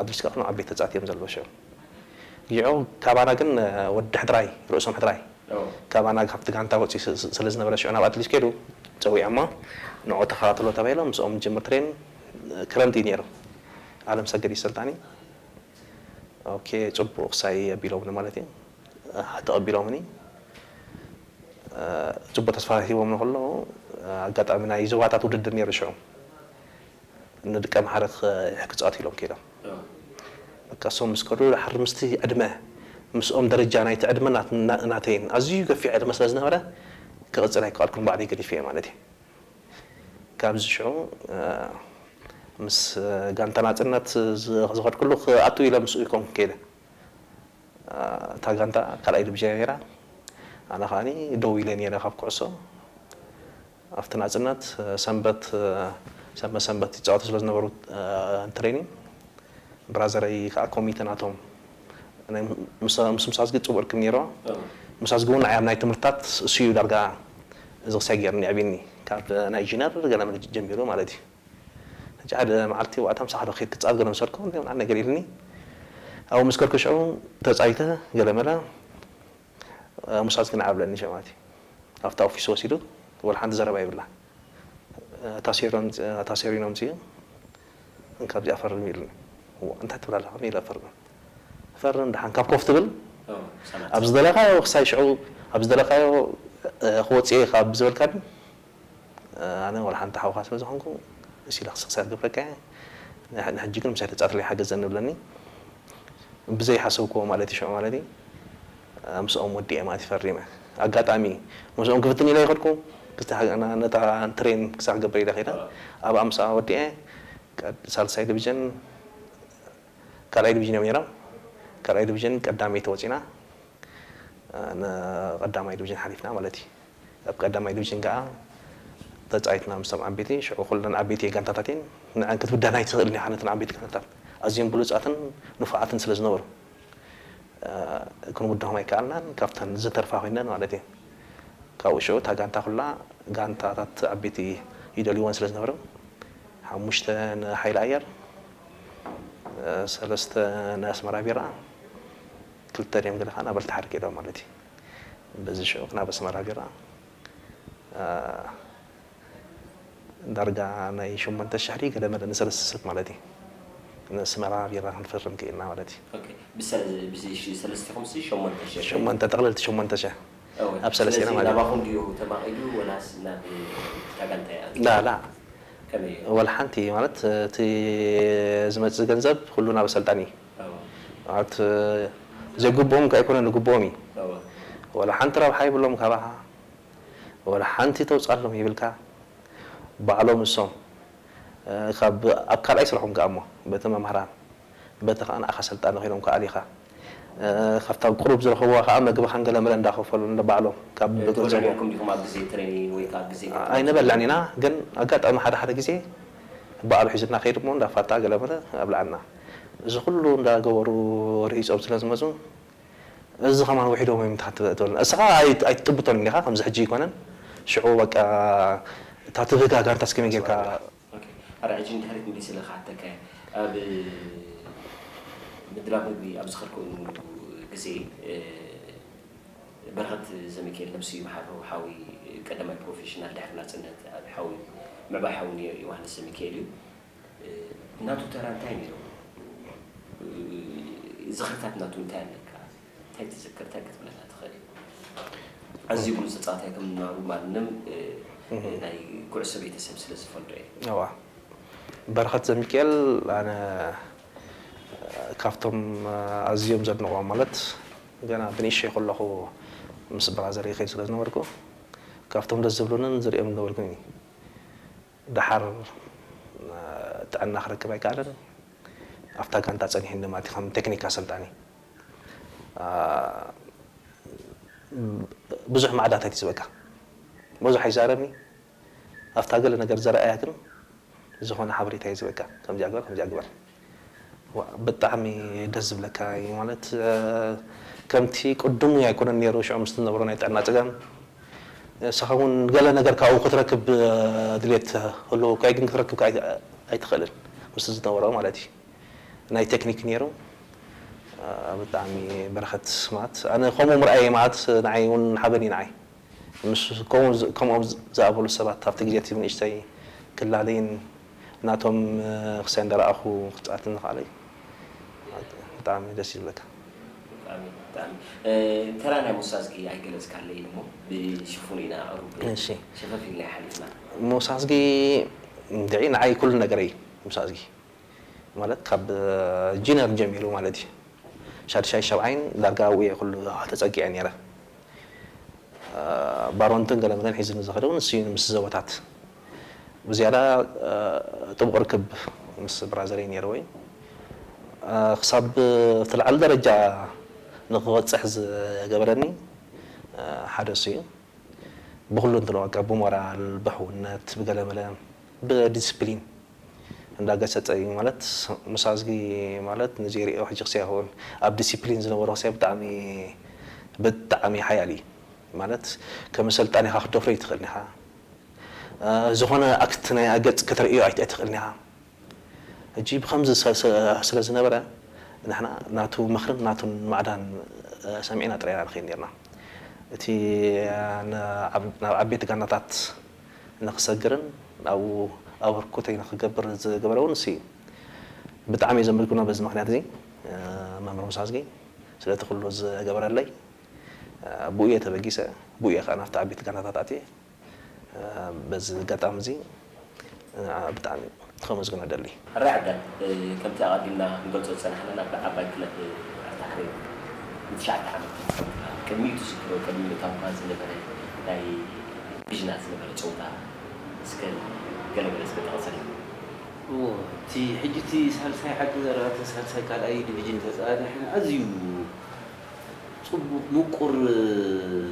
ኣዱሊስ ከዓ ዓበይቲ ተጻዋትዮም ዘለዎ ሽዑ ጊዖ ካባና ግን ወዲ ሕድራይ ርእሶም ሕድራይ ካባና ካብቲ ጋንታ ወፂ ስለ ዝነበረ ሽዑ ናብ ኣትሊስ ከይዱ ፀዊዖሞ ንዑ ተኸታተሎ ተባሂሎም ምስኦም ጅምር ትሬን ክረምቲ እዩ ነይሩ። ኣለም ሰገድ ይሰልጣኒ ኦኬ ፅቡቅ ክሳይ ኣቢሎምኒ ማለት እዩ ተቐቢሎምኒ። ፅቡቅ ተስፋ ሂቦምኒ ከለዉ ኣጋጣሚ ናይ ዞባታት ውድድር ነይሩ ሽዑ ንደቀምሓረ ክፃወት ኢሎም ከይዶም በቃ እሶም ምስ ከዱ ድሓር ምስቲ ዕድመ ምስኦም ደረጃ ናይቲ ዕድመ ናተይን ኣዝዩ ገፊሕ ዕድመ ስለ ዝነበረ ክቕፅል ኣይከኣልኩን ባዕለይ ገዲፈ እየ ማለት እዩ። ካብዚ ሽዑ ምስ ጋንታ ናፅነት ዝኸድኩሉ ክኣቱ ኢለ ምስኡ ይኮንኩ ከይደ እታ ጋንታ ካልኣይ ዲቪዥን ነይራ። ኣነ ከዓኒ ደው ኢለ ነይረ ካብ ኩዕሶ ኣብቲ ናፅነት ሰንበት ሰንበት ሰንበት ይፃወቱ ስለ ዝነበሩ ትሬኒንግ ብራዘረይ ከዓ ኮሚተ ናቶም ምስ ምሳዝጊ ፅቡቅ ርክብ ነይሮ። ምሳዝጊ እውን ኣብ ናይ ትምህርትታት እሱ እዩ ዳርጋ እዚ ክሳይ ገይርኒ ኣብኒ ካብ ናይ ኢንጂነር ገለ ጀሚሩ ማለት እዩ። ሕጂ ሓደ መዓልቲ ዋዕታ ምሳኻ ዶ ከይድ ክፃወት ገለ መሰልኩ እንታይ ምናምን ነገር ኢልኒ ኣብኡ ምስ ከድኩ ሽዑ ተፃይተ ገለ መለ ሙሳዝ ግን ዓብለኒ ሸማቲ ኣብታ ኦፊስ ወሲዱ ወላ ሓንቲ ዘረባ ይብላ ታሴሪኖ ምፅኡ እንካብዚኣ ፈርም ኢሉኒ እንታይ ትብል ኣለኻ ኢለ ፈርም ፈርም ደሓን ካብ ኮፍ ትብል ኣብ ዝደለኻዮ ክሳይ ሽዑ ኣብ ዝደለኻዮ ክወፅእ ካብ ዝብልካ ኣነ ወላ ሓንቲ ሓውካ ስለ ዝኾንኩ እሲ ኢለ ክስክሳ ዝገብረካ ንሕጂ ግን ምሳይ ተፃትለይ ሓገዘኒ ብለኒ ብዘይ ሓሰብክዎ ማለት እዩ ሽዑ ማለት እዩ ምስኦም ወዲኤ ማለት ፈሪመ ኣጋጣሚ ምስኦም ክፍትን ኢለ ይኸድኩ ነታ ትሬን ክሳዕ ክገብር ኢለ ከይደ ኣብኣ ምስኣ ወዲኤ ሳልሳይ ዲቪዥን ካልኣይ ዲቪዥን እዮም ነይሮም ካልኣይ ዲቪዥን ቀዳመይቲ ወፂና ንቀዳማይ ዲቪዥን ሓሊፍና ማለት እዩ ኣብ ቀዳማይ ዲቪዥን ከዓ ተፃይትና ምስቶም ዓበይቲ ሽዑ ኩለን ዓበይቲ ጋንታታት እየን ንዐን ክትብዳና ኣይትኽእልን ኢኻ ነተን ዓበይቲ ጋንታታት ኣዝዮም ብሉፃትን ንፉዓትን ስለ ዝነበሩ ክንውድሆም ኣይከኣልናን ካብተን ዝተርፋ ኮይነን ማለት እዩ ካብኡ ሽዑ እታ ጋንታ ኩላ ጋንታታት ዓበይቲ ይደልይወን ስለ ዝነበሩ ሓሙሽተ ንሓይሊ ኣየር ሰለስተ ናይ ኣስመራ ቢራ ክልተ ድዮም ገለ ከዓ ናብ ኣልተሓር ከይዶም ማለት እዩ በዚ ሽዑ ናብ ኣስመራ ቢራ ዳርጋ ናይ ሸሞንተ ሽሕ ገለ መለ ንሰለስተ ሰብ ማለት እዩ። ንኣስመራ ቢራ ክንፈርም ክኢልና ማለት እዩ። ኦኬ፣ ብሰለ-፣ ብዚ ሽ-፣ ሰለስቲኹም ሲ ሸሞንተ ሽሕ? ሸሞንተ፣ ጠቕለልቲ ሸሞንተ ሽሕ። እወ። ኣብ ሰለስቲና ስለዚ ማለት እዩ። ናባኹም ድዩ ተማቒሉ ወላስ ናብ እታ ጋንታ እያ? ላ፣ ላ። ከመይ እዩ? ወላ ሓንቲ ማለት እቲ ዝመጽእ ገንዘብ ኩሉ ናብ ኣሰልጣኒ እዩ። እወ። ማለት ዘይግብኦም ከ ኣይኮነን፣ ንግብኦም እዩ። እወ። ወላ ሓንቲ ረብሓ ይብሎም ካባኻ። ወላ ሓንቲ ተውጻሎም ይብልካ። ባዕሎም እሶም፣ እ፣ ካብ፣ ኣብ ካልኣይ ስርሖም ከኣ እሞ፣ በቲ መምህራን፣ በቲ ከኣ ንኣኻ ሰልጣኒ ኮይኖም ከኣ ኣሊኻ፣ እ፣ ካብታ ቁሩብ ዝረኸብዋ ከኣ መግብኻን ገለ መለ እንዳኸፈሉ፣ እንዳ ባዕሎም፣ ካብ ትበልዑ ገንዘቦም። ነይርኩም ዲኹም ኣብ ግዜ ትሬኒንግ ወይ ከኣ ኣብ ግዜ ገጠመ? ኣይንበልዕን ኢና፣ ግን ኣጋጣሚ ሓደ ሓደ ግዜ በዓሉ ሒዙና ከይዱ እሞ፣ እንዳፋታ ገለ መለ ኣብልዓና። እዚ ኩሉ እንዳገበሩ ርሂጾም ስለ ዝመጹ፣ እዚ ከማን ውሒዶም እዮም ትሓት ትብለና። እስኻ ኣይ-፣ ኣይትጥብቶን እንዲኻ፣ ከምዚ ሕጂ ኣይኮነን። ሽዑ በቃ እታ ትብህጋ ጋንታ እስከመይ ጌርካ ኦኬ። ኣረ፣ ሕጂ ንድሕሪት ምሊስ ኢለ ክሓተካ እየ። ኣብ ምድላው ምግቢ ኣብ ዝኸድኩሉ ግዜ፣ እ፣ በረኸት ዘሚካኤል ነብሱ ይምሓሮ፣ ሓዊ ቀዳማይ ፕሮፌሽናል ድሕሪ ናጽነት ኣብ ሓዊ ምዕባይ ሓዊ ዮሃንስ ዘሚካኤል እዩ። ናቱ ተራ እንታይ ነይሩ? ዝኽርታት ናቱ እንታይ ኣለካ? እንታይ ትዝክር? እንታይ ክትብለና ትኽእል? ኣዝዩ ብሉጽ ተጻዋታይ ከም ምንባሩ ማንም፣ እ፣ እህ። ናይ ኩዕሶ ቤተሰብ ስለ ዝፈልጦ እየ። እዋ። በረኸት ዘሚካኤል ኣነ ካብቶም ኣዝዮም ዘድንቖም ማለት ገና ብንእሽተይ ከለኹ ምስ ብራዘር ይኸይድ ስለ ዝነበርኩ ካብቶም ደስ ዝብሉንን ዝርእዮም ዝነበርኩን እዩ። ደሓር፣ እ፣ ጥዕና ክረክብ ኣይከኣለን። ኣብታ ጋንታ ጸኒሑ ድማ እቲ ከም ቴክኒክ ኣሰልጣኒ፣ እ፣ ብዙሕ ማዕዳታት እዩ ዝበካ። ብዙሕ ኣይዛረብን። ኣብታ ገለ ነገር ዘረኣያ ግን ዝኾነ ሓበሬታ እዩ ዝበካ። ከምዚኣ ግበር፣ ከምዚኣ ግበር። ዋ፣ ብጣዕሚ ደስ ዝብለካ እዩ ማለት፣ እ፣ ከምቲ ቅድሙ ኣይኮነን ነይሩ፣ ሽዑ ምስ ዝነበሮ ናይ ጥዕና ጸገም። ንስኻ እውን ገለ ነገር ካብኡ ክትረክብ፣ እ፣ ድሌት ህልወካ እዩ፣ ግን ክትረክብ ከኣ ኣይ-፣ ኣይትኽእልን ምስ ዝነበሮ ማለት እዩ። ናይ ቴክኒክ ነይሩ። እ፣ ብጣዕሚ በረኸት ማለት ኣነ ከምኡ ምርኣየ ማለት ንዓይ እውን ሓበን እዩ ንዓይ። ምስ ከምኡ ዝ-፣ ከምኦም ዝ-፣ ዝኣበሉ ሰባት ኣብቲ ግዜ እቲ ንእሽተይ ክላለይን ናቶም፣ እ፣ ክሳይ እንዳረኣኹ ክጻወትን ዝኸኣለይ ብጣዕሚ ደስ ይብለካ። ብጣዕሚ፣ ብጣዕሚ። እ፣ ተራ ናይ ሙሳዝጊ ኣይገለጽካለይን እሞ ብሽፉኑ ኢና ቁሩብ እሺ። ሸፈፍ ኢልና ሓሊፍና። ሙሳዝጊ እንድዒ ንዓይ ኩሉ ነገረይ ሙሳዝጊ። ማለት ካብ ጂነር ጀሚሩ ማለት እዩ። ሻድሻይ ሻብዓይን ዳርጋ ኣብኡ እየ ኩሉ ተጸጊዐ ነይረ። ባሮንትን ገለመለን ሒዙኒ ዝኸደ እውን ንሱ እዩ፣ ምስ ዘቦታት። ብዝያዳ ጥቡቕ ርክብ ምስ ብራዘረይ ነይርዎ እዩ። ክሳብ እቲ ላዕሊ ደረጃ ንክበጽሕ ዝገበረኒ ሓደ እሱ እዩ። ብኹሉ እንትኑ በቃ ብሞራል፣ ብሕውነት፣ ብገለመለ፣ ብዲስፕሊን እንዳገሰጸ እዩ። ማለት ሙሳዝጊ ማለት ንዘይርእዮ ሕጂ ክሳይ ይኸውን ኣብ ዲስፕሊን ዝነበሮ ክሳይ ብጣዕሚ፣ ብጣዕሚ ሓያል እዩ። ማለት ከም ኣሰልጣኒ ኢኻ ክትደፍሮ ኣይትኽእልን ኢኻ። እ፣ ዝኾነ ኣክት ናይ ገጽ ከተርእዮ ኣይት-፣ ኣይትኽእልን ኢኻ። ሕጂ ብኸምዚ ስለ፣ ስለ፣ ስለ ዝነበረ ንሕና ናቱ ምኽርን ናቱን ማዕዳን፣ እ፣ ሰሚዕና ጥራይ ኢና ንኸይድ ኔርና። እቲ፣ እ፣ ንዓብ-፣ ናብ ዓበይቲ ጋንታታት ንኽሰግርን ኣብኡ ኣበርኩተይ ንኽገብር ዝገበረ እውን ንሱ እዩ። ብጣዕሚ እየ ዘመስግኖ በዚ ምኽንያት እዚ፣ እ፣ መምህር ሙሳዝጊ ስለቲ ኩሉ ዝገበረለይ። እ፣ ብኡ እየ ተበጊሰ፣ ብኡ እየ ኸዓ ናብቲ ዓበይቲ ጋንታታት ኣትየ። እ፣ በዚ ኣጋጣሚ እዚ፣ እ፣ ብጣዕሚ ከመስግኖ እደሊ። ሕራይ ዓዳል፣ እ፣ ከምቲ ኣቐዲምና ክንገልጾ ዝጸናሕና፣ ናብ ዓባይ ክለብ ኣልታሕሪር ንትሽዓተ ዓመት ተጻዊትካ። ቅድሚኡ ትዝክሮ፣ ቅድሚ ምእታውካ ዝነበረ ናይ ዲቪዥናት ዝነበረ ጸወታ፣ እስከ ገለ ገለ እስከ ጠቐሰልና። እዎ፣ እቲ ሕጂ እቲ ሳልሳይ ሓቂ ዘረባ፣ እቲ ሳልሳይ ካልኣይ ዲቪዥን ተጻዋታይ ኣዝዩ ጽቡቕ፣ ምቁር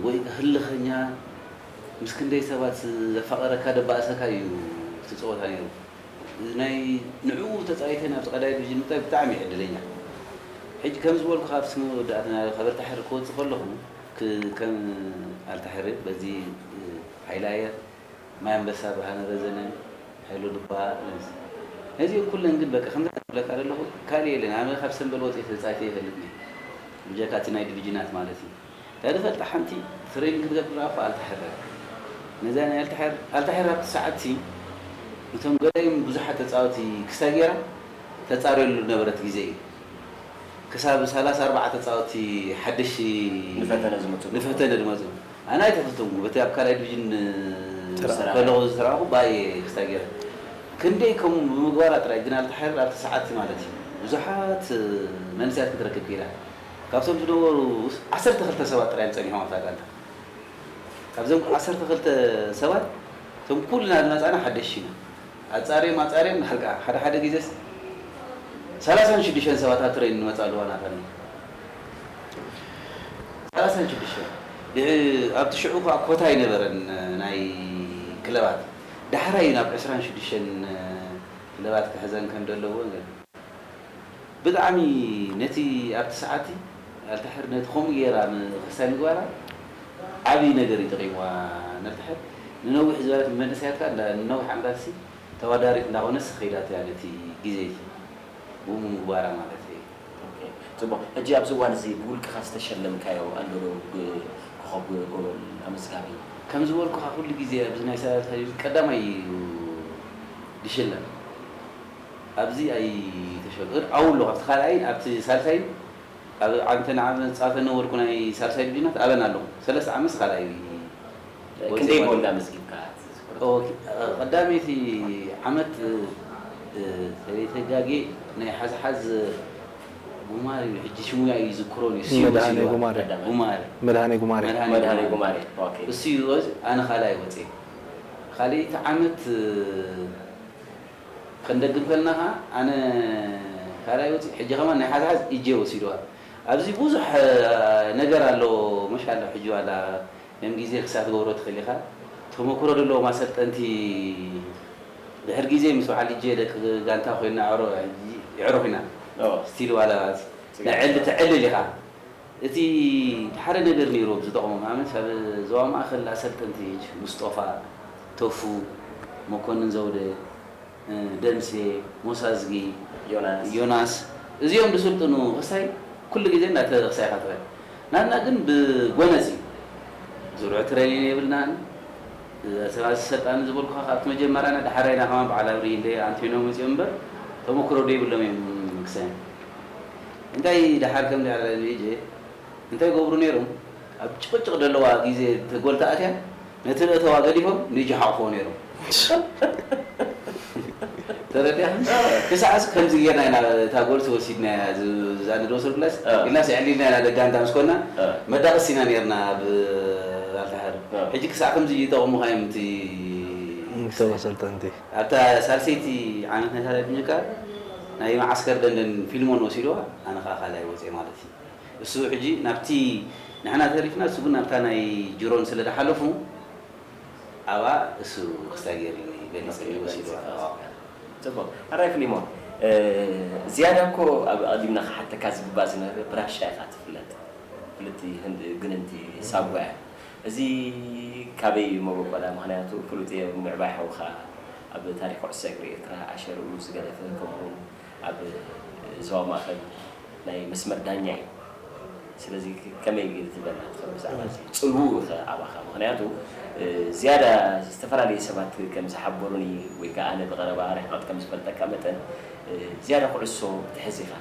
ወይ ህልኸኛ፣ ምስ ክንደይ ሰባት ዘፋቐረካ፣ ደባእሰካ እዩ እቲ ጸወታ ነይሩ። ናይ ንዕኡ ተጻዊተ ናብቲ ቀዳማይ ዲቪዥን ምእታይ ብጣዕሚ እየ ዕድለኛ። ሕጂ ከም ዝበልኩ፣ ካብቲ መወዳእታ ካብ ኣልታሕሪር ክወጽእ ከለኹ፣ ክ-፣ ከም ኣልታሕሪር በዚ፣ እ፣ ሓይሊ ኣየር፣ ማይ ኣንበሳ፣ ብርሃነ ረዘነ፣ ሃይሎ ዱባ፣ ነዚ፣ ነዚኦም ኩለን ግን በቃ ከምዚ ክብለካ ዘለኹ ካልእ የለን። ኣነ ካብ ሰምበል ወፂኤ ተፃይተ ይፈልጥኒ። ብጀካ እቲ ናይ ዲቪዥናት ማለት እዩ። እንታይ ዝፈልጥ ሓንቲ ትሬኒንግ ክትገብር ደኣ እኮ ኣልታሕሪር። ነዛ ናይ ኣልታሒር ኣልታሒር ኣብቲ ሰዓትሲ እቶም ገለዮም ብዙሓት ተጻወቲ ክሳብ ጌራ ተጻርየሉ ነበረት ግዜ እዩ። ክሳብ ሰላሳ ኣርባዕተ ተጻወቲ ሓደሽ ንፈተነ ዝመጹ። ንፈተነ ዝመጹ። ኣነ ኣይተፈተንኩ። በቲ ኣብ ካልኣይ ዲቪዥን ተራ- ከለኹ ዝተረኣኹ ባይ ክሳብ ጌራ ክንደይ ከምኡ ብምግባራ ጥራይ ግን ኣልታሒር ኣብቲ ሰዓትሲ ማለት እዩ ብዙሓት መንእሰያት ክትረክብ ክኢላ። ካብቶም ዝነበሩ ዓሰርተ ክልተ ሰባት ጥራይ እዮም ጸኒሖም ኣብታ ጋንታ። ካብዞም ዓሰርተ ክልተ ሰባት እቶም ኩልና ዝመጻና ሓደሽ ኢና። ኣጻርዮም ኣጻርዮም ንሓልቃ ሓደ ሓደ ግዜስ ሰላሳን ሽዱሽተን ሰባት ኣብ ትሬን ንመጻሉ እዋናት ኣሎ። ሰላሳን ሽዱሽተን ድሕ- ኣብቲ ሽዑ እኳ ኮታ ኣይነበረን ናይ ክለባት። ዳሕራይ እዩ ናብ ዕስራን ሽዱሽተን ክለባት ክሕዘን ከም ዘለዎ ብጣዕሚ ነቲ ኣብቲ ሰዓትቲ ኣልታሕር ነቲ ከምኡ ጌራ ም- ክሳይ ምግባራ ዓብዪ ነገር እዩ ጠቒምዋ። ነልታሕር ንነዊሕ ዝበለት መንእሰያት ከኣ እንዳ- ንነዊሕ ዓመታት ሲ ተወዳሪት እንዳኾነስ ኸይዳት እያ ነቲ ግዜ እቲ ብኡ ምግባራ ማለት እዩ። ጽቡቕ። ሕጂ ኣብዚ እዋን እዚ ብውልቅኻ ዝተሸለምካዮ ኣሎ ዶ ብ- ኮኸብ ጎል ኣመዝጋቢ? ከም ዝበልኩኻ ኩሉ ግዜ ኣብዚ ናይ ሰላሳ ቀዳማይ እዩ ዝሽለም። ኣብዚ ኣይተሸግር ኣብኡ ኣለኹ ኣብቲ ካልኣይ ኣብቲ ሳልሳይ ኣብ ዓመተ ንዓመት ፃተ ነበርኩ ናይ ሳልሳይ ዲቪዥናት ኣበን ኣለኹ ሰለስተ ዓመት ካልኣይ ክንደይ ጎል ኣመዝጊብካ? ቀዳመይቲ ዓመት ተይተጋጌ ናይ ሓዝሓዝ ጉማር እዩ ሕጂ ሽሙ ኣይዝክሮን እዩ ስዩ መድሃኔ ወሲድዋ። ጉማሬ። ጉማሬ። መድሃኔ ጉማሬ። መድሃኔ መድሃኔ ጉማሬ። ጉማሬ። ኦኬ። እሱ እዩ ወዝ ኣነ ካልኣይ ወፅየ። ካልኣይቲ ዓመት ክንደግም ከለና ከዓ ኣነ ካልኣይ ወፅየ። ሕጂ ከማን ናይ ሓዝሓዝ ኢጄ ወሲድዋ። ኣብዚ ብዙሕ ነገር ኣሎ መሻላ ሕጂ ዋላ ከም ግዜ ክሳብ ትገብሮ ትኽእል ኢኻ። ተመክሮ ዘለዎም ኣሰልጠንቲ ድሕር ግዜ ምስ በዓል ኢጄ ደቂ ጋንታ ኮይና ኣዕሩኽ ኢና። ስቲል ዋላ ንዕል ትዕልል ኢኻ። እቲ ሓደ ነገር ነይሩ ዝጠቕሞም ንኣብነት ኣብ ዞባ ማእኸል ኣሰልጠንቲ ሙስጦፋ፣ ተፉ፣ መኮንን ዘውደ፣ ደምሴ፣ ሞሳዝጊ፣ ዮናስ። ዮናስ እዚኦም ዝስልጥኑ ክስታይ ኩሉ ግዜ እናተክሳይ ኢኻ ትረክብ። ናትና ግን ብጎነጽ እዩ። ዝርዑ ትሬኒን የብልናን። ሰባት ሰልጣኒ ዝበልኩኻ ካብቲ መጀመርያና ዳሕራይና ከማን በዓል ኣብርሂለ ኣንቶኒዮ መጺኦም እምበር ተመክሮ ዶ ይብሎም እዮም ክሳይ እንታይ ዳሓር ከም ዳሓር ሄጀ እንታይ ይገብሩ ነይሮም ኣብ ጭቕጭቕ ዘለዋ ግዜ እቲ ጎል ተኣትያ ነቲ ነእተዋ ገዲፎም ንእጂ ሓቑፍዎ ነይሮም ተረዲኻ ክሳዕስ ከምዚ ጌርና ኢና እታ ጎል ተወሲድና እዛ ንዶ ሰርፕላይስ ኢልና ስዕሊልና ኢና ደጋንታ ምስ ኮና መዳቕስ ኢና ነርና ኣብ ኣልታሕር ሕጂ ክሳዕ ከምዚ ይጠቕሙኻ እዮም እቲ እንተወሰልጠንቲ ኣብታ ሳልሰይቲ ዓመት ናይ ሳዳድኛ ከኣ ናይ መዓስከር ደንደን ፊልሞን ወሲድዋ ኣነ ከኣ ካልኣይ ወፅየ ማለት እዩ እሱ ሕጂ ናብቲ ንሕና ተሪፍና እሱ ግን ናብታ ናይ ጅሮን ስለ ዝሓለፉ ኣብኣ እሱ ክስታይ ገይሩኒ በሊፀኒ ወሲድዋ ፅቡቅ ሕራይ ፊሊሞን ዝያዳ እኮ ኣብ ኣቐዲምና ክሓተካ ዝግባእ ዝነበረ ብራሻ ኢኻ ትፍለጥ ፍልጥቲ ህንድ ግንንቲ ሳጓ እያ እዚ ካበይ መበቆላ ምኽንያቱ ፍሉጥ እየ ምዕባይ ሓውኻ ኣብ ታሪክ ኩዕሶ እግሪ ኤርትራ ኣሸርኡ ዝገደፈ ከምኡውን ኣብ ዞባ ማእኸል ናይ መስመር ዳኛ እዩ ስለዚ ከመይ ትብለና ትኽእል ብዛዕባ እዚ ፅልውኡ ኸ ኣባኻ ምኽንያቱ ዝያዳ ዝተፈላለዩ ሰባት ከም ዝሓበሩኒ ወይ ከዓ ኣነ ብቐረባ ርሕቐት ከም ዝፈልጠካ መጠን ዝያዳ ኩዕሶ ትሕዝ ኢኻ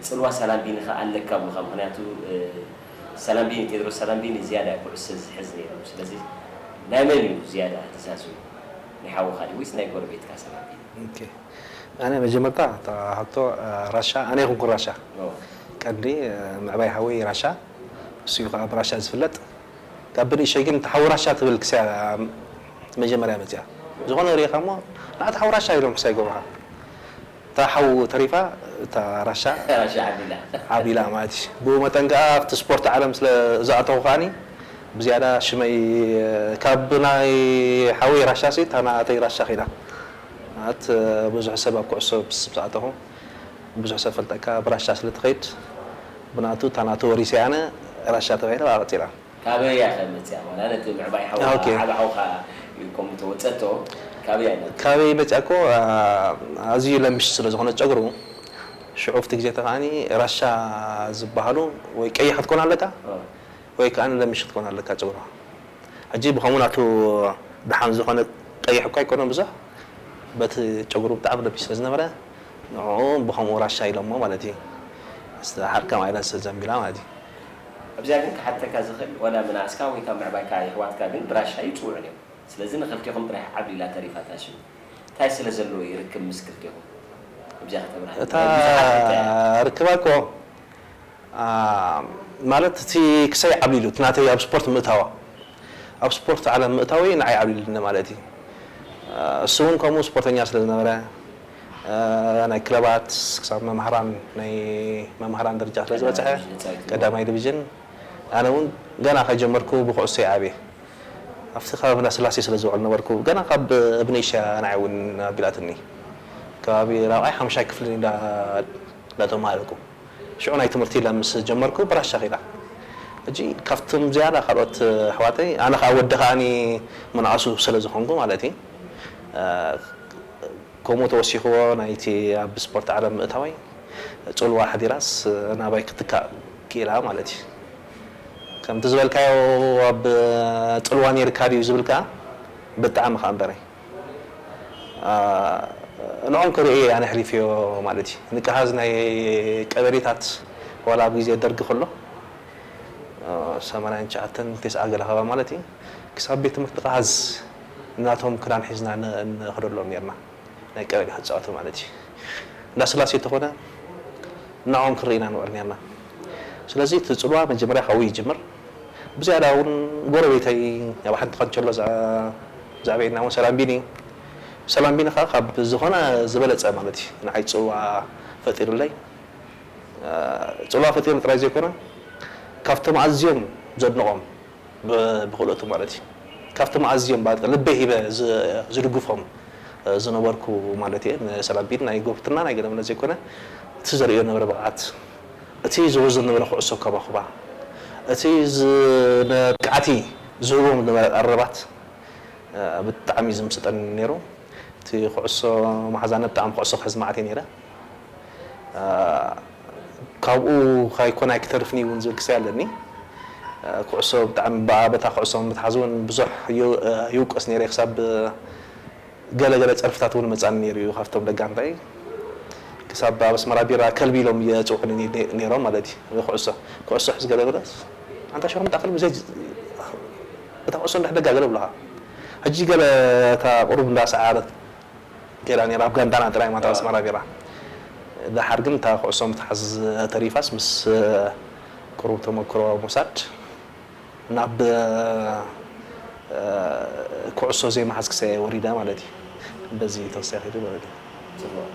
ፅልዋ ሳላምቢኒ ኸ ኣለካ ብኻ ምክንያቱ ሳላምቢኒ ቴድሮስ ሳላምቢኒ ዝያዳ ኩዕሶ ዝሕዝ ነይሩ ስለዚ ናይ መን እዩ ዝያዳ ትዛዝሙ ናይ ሓውኻ ድዩ ወይስ ናይ ጎረቤትካ ሳላምቢኒ ኣነ መጀመርታ ሕቶ ራሻ ኣነ ይኹንኩ ራሻ ቀንዲ ምዕባይ ሓወይ ራሻ እሱ እዩ ከዓ ብራሻ ዝፍለጥ ካብ ብንእሸይ ግን ተሓውራሻ ትብል ክስያ መጀመርያ መፅያ ዝኾነ ሪኢኻ እሞ ንዓ ተሓውራሻ ኢሎም ክሳይ ጎብኻ እታ ሓው ተሪፋ እታ ራሻ ዓቢላ ማለት እዩ ብኡ መጠን ከዓ ኣብቲ ስፖርት ዓለም ስለ ዝኣተኹ ከዓኒ ብዝያዳ ሽመይ ካብ ናይ ሓወይ ራሻ ሲ እታ ናተይ ራሻ ኺዳ ማለት ብዙሕ ሰብ ኣብ ኩዕሶ ምስ ዝኣተኹ ብዙሕ ሰብ ፈልጠካ ብራሻ ስለ ትኸይድ ብናቱ እታ ናቱ ወሪሰ ኣነ ራሻ ተባሂለ ብኣ ቀፂላ ካበይ እያ ከ መፅያ ዋላ ነቲ ምዕባይ ሓውካ ዓብ ሓውካ ከምኡ ተወፀቶ ካበይ እያ መፅያ ካበይ መፅያ እኮ ኣዝዩ ለምሽ ስለ ዝኾነ ጨጉሩ ሽዑ ኣብቲ ግዜ ተኸኣኒ ራሻ ዝበሃሉ ወይ ቀይሕ ክትኮን ኣለካ ወይ ከዓ ለምሽ ክትኮን ኣለካ ጨጉሩ ሕጂ ብኸምኡ ናቱ ደሓን ዝኾነ ቀይሕ እኳ ኣይኮነን ብዙሕ፣ በቲ ጨጉሩ ብጣዕሚ ነቢስ ስለ ዝነበረ ንዕኡ ብኸምኡ ራሻ ኢሎሞ ማለት እዩ። ሓርካ ማይላ ስለ ዘንቢላ ማለት እዩ። ኣብዚኣ ግን ክሓተካ ዝኽእል፣ ዋላ ምንኣስካ ወይ ካብ ምዕባይካ የሕዋትካ ግን ብራሻ ይጽውዑን እዮም። ስለዚ ንኽልቴኹም ጥራሕ ዓብሊላ ተሪፋ እታ ሽም። እንታይ ስለ ዘለዎ እዩ ርክብ ምስ ክልቴኹም? ኣብዚኣ ከተብርሃ እታ ትኽእል? ብዙሓት እንታይ ርክባ እኮ፣ አ፣ ማለት እቲ ክሳይ ዓብሊሉ፣ እቲ ናተይ ኣብ ስፖርት ምእታዋ፣ ኣብ ስፖርት ዓለም ምእታወይ ንዓይ ዓብሊሉኒ ማለት እዩ። አ፣ እሱ እውን ከምኡ ስፖርተኛ ስለ ዝነበረ፣ አ፣ ናይ ክለባት ክሳብ መምሃራን፣ ናይ መምሃራን ደረጃ ስለ ዝበጽሐ፣ ቀዳማይ ዲቪዥን፣ ኣነ እውን ገና ከጀመርኩ ብኩዕሶ ይዓብየ። ኣብቲ ከባቢ እንዳስላሴ ስለ ዝውዕል ነበርኩ፣ ገና ካብ እብነይሻ ንዓይ እውን ኣቢላትኒ። ከባቢ ራብዓይ ሓምሻይ ክፍሊ እንዳ-፣ እንዳተማሃርኩ። ሽዑ ናይ ትምህርቲ ኢለ ምስ ጀመርኩ ብራሻ ኺዳ። ሕጂ ካብቶም ዝያዳ ካልኦት ኣሕዋተይ፣ ኣነ ኸዓ ወዲ ኸዓኒ ምንኣሱ ስለ ዝኾንኩ ማለት እዩ። እ፣ ከምኡ ተወሲኽዎ ናይቲ ኣብ ስፖርት ዓለም ምእታወይ፣ ጽልዋ ሓዲራስ ናባይ ክትካእ ክኢላ ማለት እዩ። ከምቲ ዝበልካዮ ኣብ ጽልዋ ነይርካ ድዩ ዝብል ከኣ ብጣዕሚ ከኣ እምበረይ። አ፣ ንዖም ክርኢ እየ ኣነ ኣሕሊፍዮ ማለት እዩ። ንቀሃዝ ናይ ቀበሌታት ዋላ ኣብ ግዜ ደርጊ ከሎ፣ አ፣ ሰማንያን ትሽዓተን ተስዓ ገለ ከባቢ ማለት እዩ። ክሳብ ቤት ትምህርቲ ቀሃዝ ናቶም ክዳን ሒዝና ን-፣ ንኸደሎም ነርና። ናይ ቀበሌ ክጻወቱ ማለት እዩ። እንዳ ስላሴ እንተኾነ ንዖም ክርኢ ኢና ንውዕል ነርና። ስለዚ እቲ ጽልዋ መጀመርያ ካብኡ ይጅምር። ብዝያዳ እውን ጎረቤተይ ኣብ ሓንቲ ካንቸሎ ዘ-፣ ዘዕበየና እውን ሰላም ቢኒ እዩ። ሰላም ቢኒ ኸዓ ካብ ዝኾነ ዝበለጸ ማለት እዩ ንዓይ ጽልዋ ፈጢሩለይ። እ፣ ጽልዋ ፈጢሩ ጥራይ ዘይኮነ፣ ካብቶም ኣዝዮም ዘድንቖም ብ-፣ ብክእለቱ ማለት እዩ። ካብቶም ኣዝዮም በቃ ልበይ ሂበ ዝ-፣ ዝድግፎም፣ እ፣ ዝነበርኩ ማለት እየ። ንሰላም ቢኒ ናይ ጎብትና ናይ ገለመለ ዘይኮነ፣ እቲ ዘርእዮ ነበረ ብቕዓት፣ እቲ ዝወዞ ነበረ ኩዕሶ ከባኹባ፣ እቲ ዝ-፣ ነ-፣ ብቕዓቲ ዝህቦም ነበረ ቀረባት፣ እ፣ ብጣዕሚ እዩ ዝምስጠኒ ነይሩ። እቲ ኩዕሶ መሓዛነ ብጣዕሚ ኩዕሶ ክሕዝ መዓት እየ ነይረ። እ፣ ካብኡ ካይኮን ኣይክተርፍን እዩ እውን ዝብል ክሳይ ኣለኒ። እ፣ ኩዕሶ ብጣዕሚ ብኣ-፣ በታ ኩዕሶ ምትሓዝ እውን ብዙሕ ዩ-፣ እ፣ ይውቀስ ነይረ ክሳብ ገለ ገለ ጸርፍታት እውን መጻኒ ነይሩ እዩ ካብቶም ደጋንፋይ። ክሳብ ኣብ ኣስመራ ቢራ ከልቢ ኢሎም የጽውዑኒ ነ-፣ ነይሮም ማለት እዩ። ኩዕሶ፣ ኩዕሶ ሕዝ ገለ በለስ፣ ኣንታ ሸርሙጣ ከልቢ፣ ዘይ-፣ እታ ኩዕሶ እንዳሕደጋ ገለ ብለኻ። ሕጂ ገለ እታ ቁሩብ እንዳሰዓረት ከይዳ ነይራ፣ ኣብ ጋንዳና ጥራይ ማለት ኣብ ኣስመራ ቢራ። ደሓር ግን እታ ኩዕሶ ምትሓዝ ተሪፋስ ምስ ቁሩብ ተመክሮ ምውሳድ ናብ፣ እ፣ ኩዕሶ ዘይምሓዝ ክሳየ ወሪዳ ማለት እዩ። በዚ ተወሳኺ ከይዱ ማለት እዩ። ጽቡቕ።